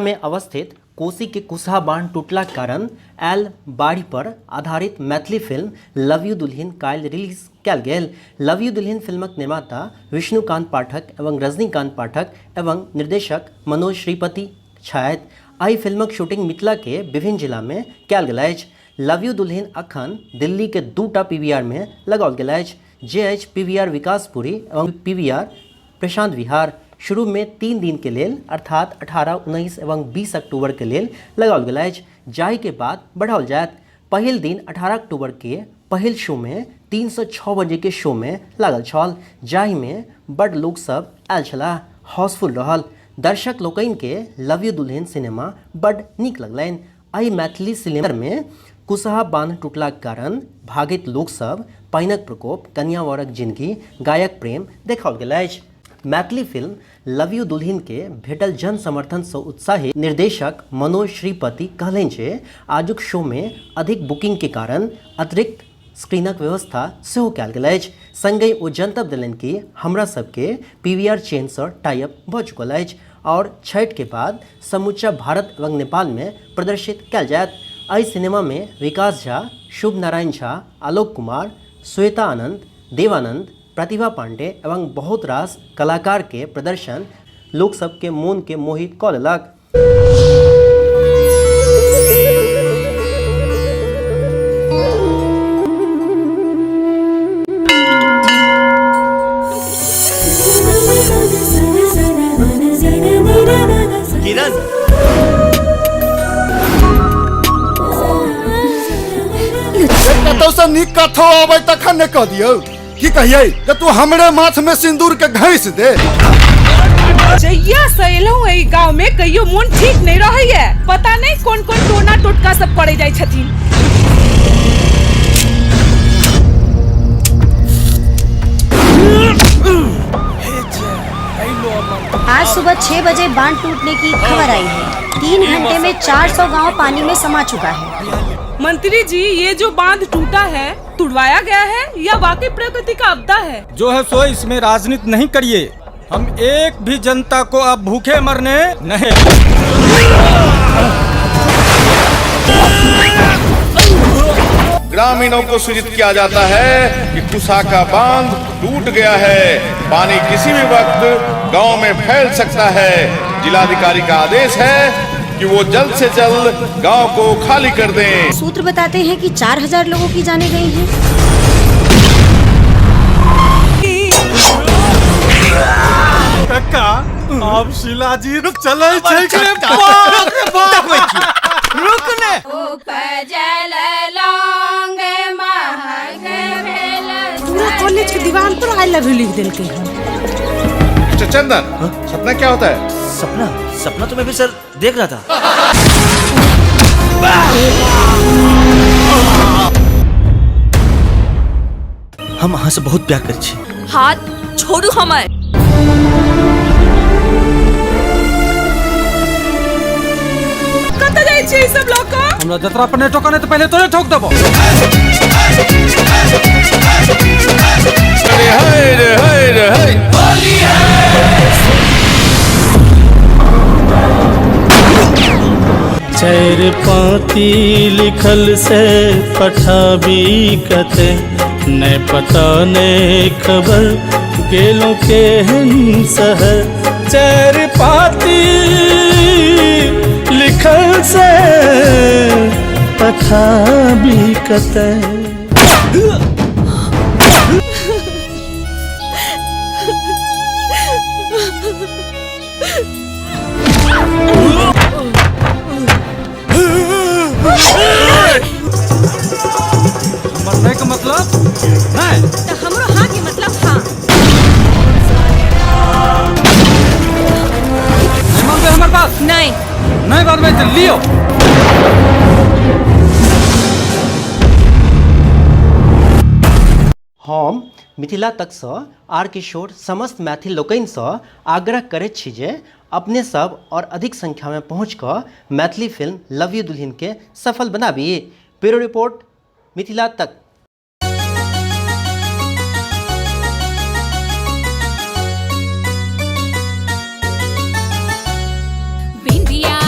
में अवस्थित कोसी के कुसहा बांध टूटलाक कारण आयल बाढ़ि पर आधारित मैथिली फिल्म लव you दुल्हिन काल्हि रिलीज कयल गेल। लव you दुल्हिन फिल्मक निर्माता विष्णुकांत पाठक एवं रजनीकांत पाठक एवं निर्देशक मनोज श्रीपति छथि। एहि फिल्मक शूटिंग मिथिला के विभिन्न जिला में कयल गेल अछि। लव you दुल्हिन अखन दिल्ली के दूटा पीवीआर में लगाओल गेल अछि, जे अछि पीवीआर विकासपुरी एवं पीवीआर प्रशांत विहार। शुरू में 3 दिन के लेल अर्थात 18, 19 एवं 20 अक्टूबर के लेल लगाओल गेल अछि, जाहि के बाद बढ़ाओल जायत। पहिल दिन 18 अक्टूबर के पहिल शो में 306 बजे के शो में लागल छल, जाहि में बड लोक सब आयल छलाह। हाउसफुल रहल। दर्शक लोकनि के लव you दुल्हन सिनेमा बड नीक लगलनि। एहि मैथिली सिनेमा में कुसहा बान्ह टूटलाक कारण भागैत लोक सब, पानिक प्रकोप, कनिया वरक जिनगी, गायक प्रेम देखाओल गेल अछि। मैथिली फिल्म लव you दुल्हिन के भेटल जन समर्थन सँ उत्साहित निर्देशक मनोज श्रीपति कहलनि जे आजुक शो में अधिक बुकिंग के कारण अतिरिक्त स्क्रीनक व्यवस्था सेहो कयल गेल अछि। संगहि ओ जनतब देलनि कि हमरा सबके पीवीआर चेन सँ टाई अप भ चुकल अछि आओर छठि के बाद समूचा भारत एवं नेपाल में प्रदर्शित कयल जायत। एहि सिनेमा में विकास झा, शुभ नारायण झा, आलोक कुमार, श्वेता आनंद, देवानंद, प्रतिभा पांडे एवं बहुत रास कलाकार के प्रदर्शन लोक सबके मोन के मोहित क लेलक। किरण, कतौसँ नीक कथो अबै तखन ने कह दियौ। की कहियै जे तू हमरे माथ में सिंदूर के घैस दे। जहिया से एलहुँ एहि गांव में कहियो मोन ठीक नहीं रहैया, पता नहीं कौन कौन टोना टोटका सब पड़े जाय छथिन। आज सुबह 6 बजे बांध टूटने की खबर आई है। 3 घंटे में 400 गांव पानी में समा चुका है। मंत्री जी, ये जो बांध टूटा है तुड़वाया गया है या वाकई प्रकृति का आपदा है? जो है सो इसमें राजनीति नहीं करिए। हम एक भी जनता को अब भूखे मरने नहीं। ग्रामीणों को सूचित किया जाता है कि कुसा का बांध टूट गया है, पानी किसी भी वक्त गांव में फैल सकता है। जिलाधिकारी का आदेश है कि वो जल्द से जल्द गांव को खाली कर दें। सूत्र बताते हैं कि 4000 लोगों की जानें गई हैं। कक्का, अब शिलाजीत चलै छै के बाप रे बाप। रुक ने। पूरा कॉलेज के दीवार पर I love you लिख देलकै हन। मिस्टर चंदन, सपना क्या होता है? सपना? सपना तो मैं भी सर देख रहा था। हम अहाँ से बहुत प्यार करै छी। हाथ छोड़ू हमर। कतऽ जाइ छी ई सब लऽ कऽ? हमरा जतरा पर नहि ठोका, नहि तऽ पहिले तोरे ठोक देबो। अरे हाय रे हाय रे हाय। चारि पाँती लिखल से पठाबी कते, नहीं पता नहीं खबर गेलों केहन शहर। चारि पाँती लिखल से पठाबी कते। मरने का मतलब नहीं तो हमरो हाँ के मतलब हाँ। नहीं मानते हमर बात? नहीं। नहीं बात में लियो। हम मिथिला तकसँ आर किशोर समस्त मैथिल लोकनिसँ आग्रह करैत छी जे अपने सब और अधिक संख्यामे पहुँच कऽ मैथिली फिल्म लव you दुल्हिन के सफल बनाबी। ब्यूरो रिपोर्ट, मिथिला तक। बिंदिया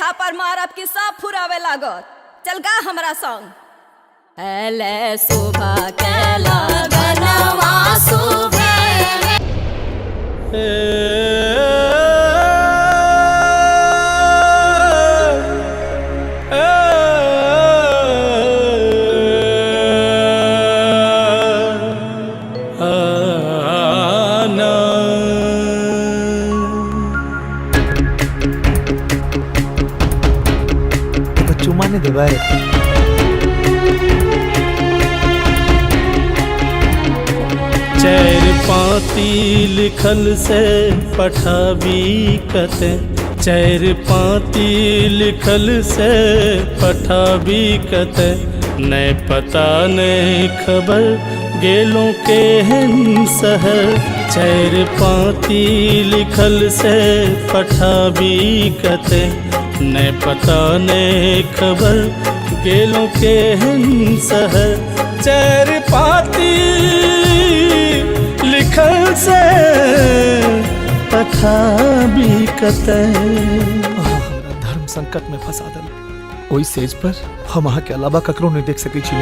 थापर मारब कि सब फुरावे लागत। चल गा हमरा संग। एले सुबह के लगनवा सुबह। चुमा नहीं देबै। चारि पाती लिखल से पठाबी कते, चारि पाती लिखल से पठाबी कते, नहीं पता नहीं खबर गेलों केहन शहर। चारि पाती लिखल से पठाबी कते, नहीं पता नहीं खबर गेलों केहन शहर। चारि पाती लिखल से पठाबी कते। धर्म संकट में फंसा दल। ओहि सेज पर हम अहाँ के अलावा ककरो नहीं देख सकै छी।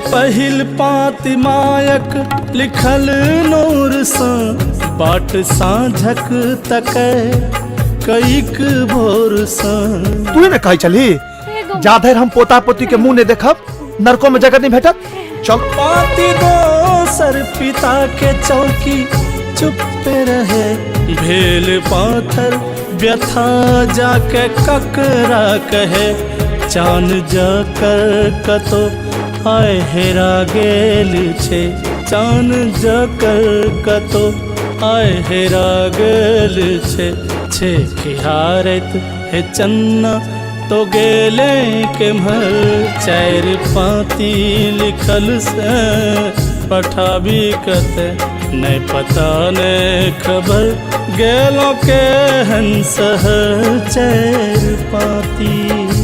पहिल पाति मायक लिखल नोर सँ, बाट साँझक तकै कईक भोर सँ। तू ने कहै छली जा धरि हम पोता पोती के मुंह नहीं देखब नरको में जगह नहीं भेटत। चल। पाति दोसर पिता के चौकी चुप रहे, भेल पाथर व्यथा जाके ककरा कहे। चान जाकर कतो आय हेरा गेल छे, चान जकर कतो आय हेरा गेल छे। छे खिहारत हे चन्ना तो गेले केम्हर। चारि पाती लिखल से पठाबी कते, नहीं पता नहीं खबर गेलो केहन शहर। चारि पाती।